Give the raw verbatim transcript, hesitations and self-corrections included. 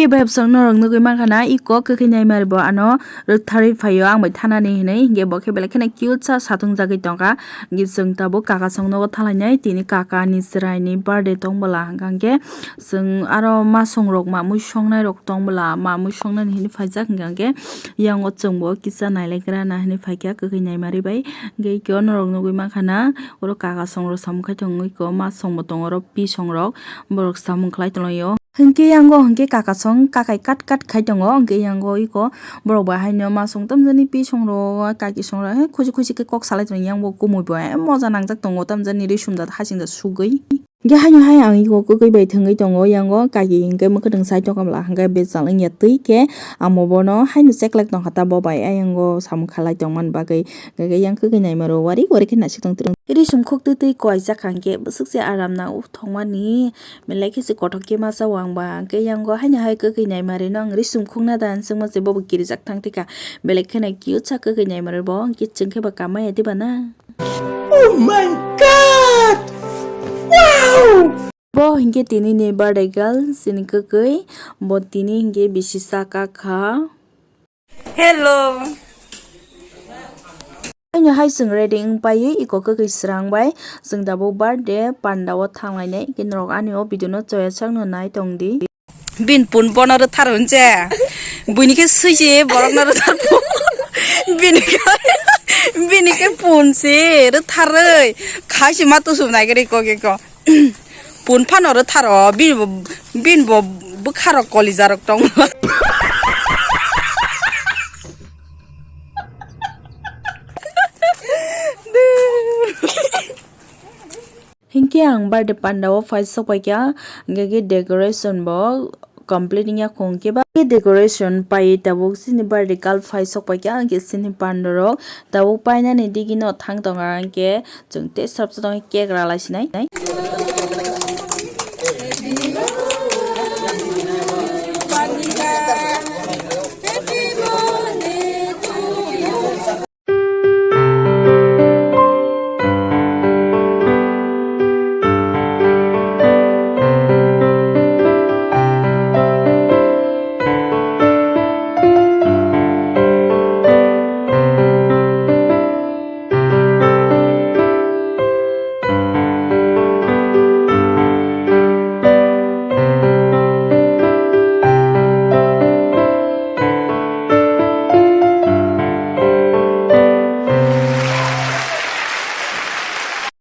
Khe bai bwswk norok nugwi mankha na, iko kwkhwi naimari bo ano rwktharwi phaio, ang bai thanani hinwi, hinkhe bo khe belai kheno cute sa satung jagwi tongkha. Hinkhe chwng tabuk kaka song nogo thalainai, tini kaka ni chwraini birthday tong bwla, hwnkha hinkhe chwng aro masong rok mamwi songnai rok tong bwla, mamwi songnani hinwi phaijak, hwnkha hinkhe yango chwng bo kisa nailaikra na hinwi phaikha kwkhwi naimari bai. Hinkhe iko norok nugwi mankha na, oro kaka song rok samung khai tongwi ko, masong bo tongo oro, pisong rok, borok samung khlai tonglaio. Hinkhe yango hinkhe kaka song kakai kat kat khai tongo, hinkhe yango iko borok bai haino masong tamjani pisong rok, kaki song rok, he khusi khusi khe kok salai tongo, yang bo kumui bo, he moja nangjak tongo, tamjani ri sumjak hasingjak sugwi. Hinkhe haino hai ang iko kwkwi bai thwngwi tongo, yango kaki hinkhe mwkhwtwng sai tongkha bwla, hinkhe bechal wngya twi khe amo bono haino cheklak tongkha ta bo bai, ayang o samung khalai tongmani bagwi, hinkhe yang kwkwi naimaro wari wari khe naisik tong tong. Ri sum khuk twi twi koijak kha hinkhe bwswk se aram nang thongmani. Belai khe se kothok khe masa o ang ba, hwnkhe yango haino hai kwkwi naimari no ang ri sum khukna da hinwi swngma se bobo kirijak thang thika. Belai kheno cute sa kwkwi naimari bo, hwnkhe chwng khe ba kamaya diba na? Oh my God! Wow! Bo hwnkhe tini ni birthday girl, chini kwkwi, bo tini hwnkhe bisi saka kha. Hello. Haino hai chwng ready wng paiwi iko kwkwi srang bai chwng tabuk birthday panda o thanglainai, hinkhe norok ani o video no choya sakno nai tong di. Bin pun bono rwthar hwn se. Buini khe swi se borok no rwthar pun. Bini khe, bini khe pun se rwtharwi khai se ma tusum nai gari ko ge ko. Pun phano rwtharo, bini bo, bini bo bwkha rok kolija rok tong. Hinkhe ang birthday panda o phai sok paikha, hinkhe khe decoration bo complete wngya khong khe ba. Khe decoration paiwi tabuk chini birthday girl phai sok paikha, hinkhe chini panda rok tabuk painani digi no thang tonga, hinkhe chwng tei sabsa tongwi cake ralai sinai.